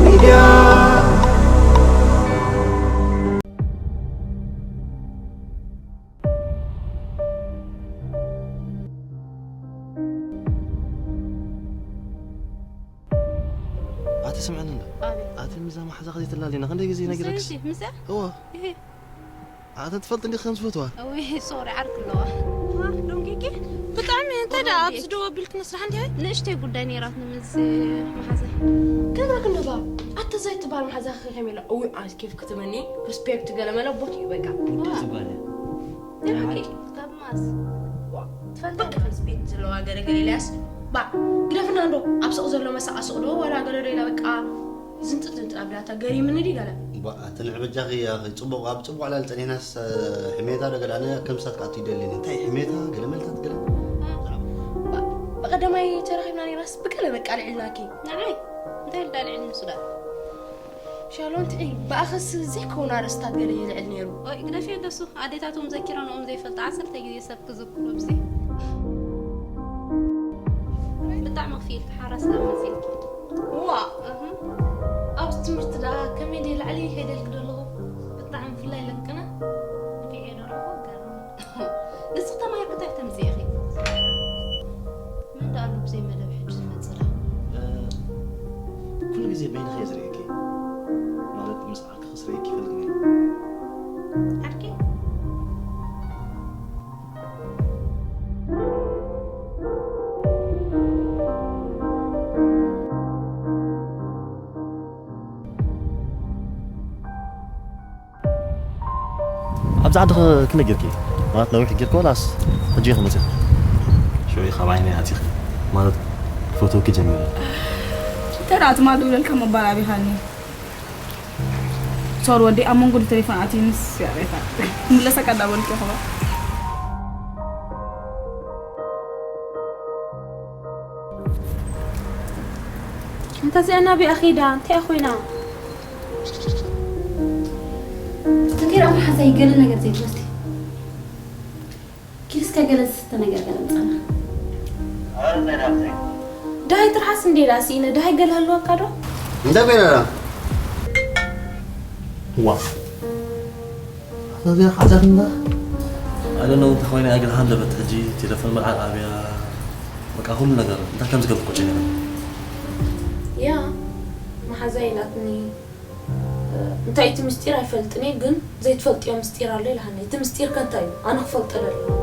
ሚድያ። ኣቲ ስምዕኒ እንዶ። ኣቤት። ኣቲ ምዛ መሓዛኺ ዘይትላልይና ክንደይ ግዜ ነጊረክስ? ምስያ? እወ። እሄ። ኣቲ ትፈልጥ እንዲኺ ከም ዝፈትዋ? እወ፣ ሶሪ፣ ዓርኪ ኣለዋ። ሃ፣ ዶንጌጌ? ብጣዕሚ፣ እንታይ ደኣ ኣብዚ ደው ኣቢልክኒ ስራሕ እንዲያ? ንእሽተይ ጉዳይ ነይራትኒ ምስ መሓዛይ። ከምራ ክንደባ፣ ኣቲ ዘይትበሃል መሓዛኺ ከመይ ኢላ? እወ፣ ኣቲ ኬፍ ክትመኒ፣ ሪስፔክት ገለመለ ቦት እዩ በቃ። እንታይ ትበሃል እያ? ናይ ሓቂ። ካብ ማስ? ዋ፣ ትፈልጥ በቃ። ሪስፔክት ዘለዋ ገለ ገለ ኢላስ፣ ባ፣ ግደፍና እንዶ፣ ኣብ ሱቕ ዘሎ መሳቕ ሱቕ ዶ፣ ዋላ ገለ ዶ ኢላ በቃ፣ ዝንጥጥ ዝንጥጥ ኣቢላታ፣ ገሪምኒ ድዩ ገለ? ባ፣ ኣቲ ንዕ በጃኺ፣ ኣኺ፣ ጽቡቕ፣ ኣብ ጽቡቕ ዕላል ጸኒሕናስ፣ ሕሜታ ዶ ገለ፣ ኣነ ከም ሳት ክኣቱ ይደልየኒ። እንታይ ሕሜታ፣ ገለ መልታት ገለ? ባ፣ ብቐዳማይ ተራኺብና ነይራስ፣ ብገለ በቃ ልዕልናኪ። ንዓይ? እንታይ ልዳ ልዕል ንሱ ደኣ? ሻሎም ትዒ፣ ብኣኸስ ዘይከውን ኣርእስታት ገለ ይልዕል ነይሩ። ኦይ፣ ግደፍዮ ደሱ፣ ኣዴታቶም ዘኪረንኦም ዘይፈልጣ ዓሰርተ ግዜ ሰብ ክዝክሩ ኣብዚ። ብጣዕሚ ክፍኢልኪ ሓራስ ደኣ መጺእልኪ። ዋ፣ እህ። ኣብዚ ትምህርቲ ደኣ ከመይ ድየ ላዕሊ ከይደልክ ደለኹ? ብጣዕሚ ብፍላይ ለቅነ። ንፊዐ ደለኹ፣ ገርም። ንስኺ ተማሂርኪ እንታይ ክተምጽኢ ኢኺ? መን ደኣ ኣሎ ብዘይ መደብ ሕጂ ዝመጽእ ደኣ? እ፣ ኩሉ ግዜ በይንኺ እየ ዝርእየኪ። ማለት ምስ ዓርክኺ ክስረየኪ ይፈልጥ ነይሩ። ዓርኪ? ኣብዚ ዓዲ ኸ ክንደይ ጌርኪ? ማለት ነዊሕ ጌርኪ ዋላስ ሕጂ ኢኺ መጺኺ? ሽዑ ካብ ዓይነይ ኣቲኺ። ማለት ክፈትወኪ ጀሚረ። እንተ ደኣ ትማል ደውለልካ ምባል ኣቢኻኒ። ሶሪ ወዲ ኣብ መንጎ ተሌፎን ኣትዩ ምስ ያሬታ። ክምለሰካ እንዳበልኩ እየ ኸባ። እንተ እዚኣ ናበይ ኣኺዳ? እንታይ እያ ኮይና? ተተኪራ መሓዛይ ገለ ነገር ዘይትወስዲ። ኪድ እስከ ገለ ዝስተ ነገር ገለ ምጻና። ደሃይ ትርሓስ እንዴ ዳ ስኢነ፣ ደሃይ ገለ ህልወካ ዶ? እንታይ ኮይና ዳ? ዋ። ኣታ እዚኣ ሓጢኣት እንዳ? I don't know እንታይ ኮይና እያ ግን ሃንደበት ሕጂ ቴሌፎን መርዓ ኣብያ። በቃ ኩሉ ነገር እንታይ ከም ዝገብር ቆጨ ነገር። ያ፣ መሓዛይ ኢላትኒ። እንታይ እቲ ምስጢር ኣይፈልጥን እየ፣ ግን ዘይትፈልጥዮ ምስጢር ኣሎ ኢልሃኒ። እቲ ምስጢር ከ እንታይ እዩ? ኣነ ክፈልጦ ደለኹ።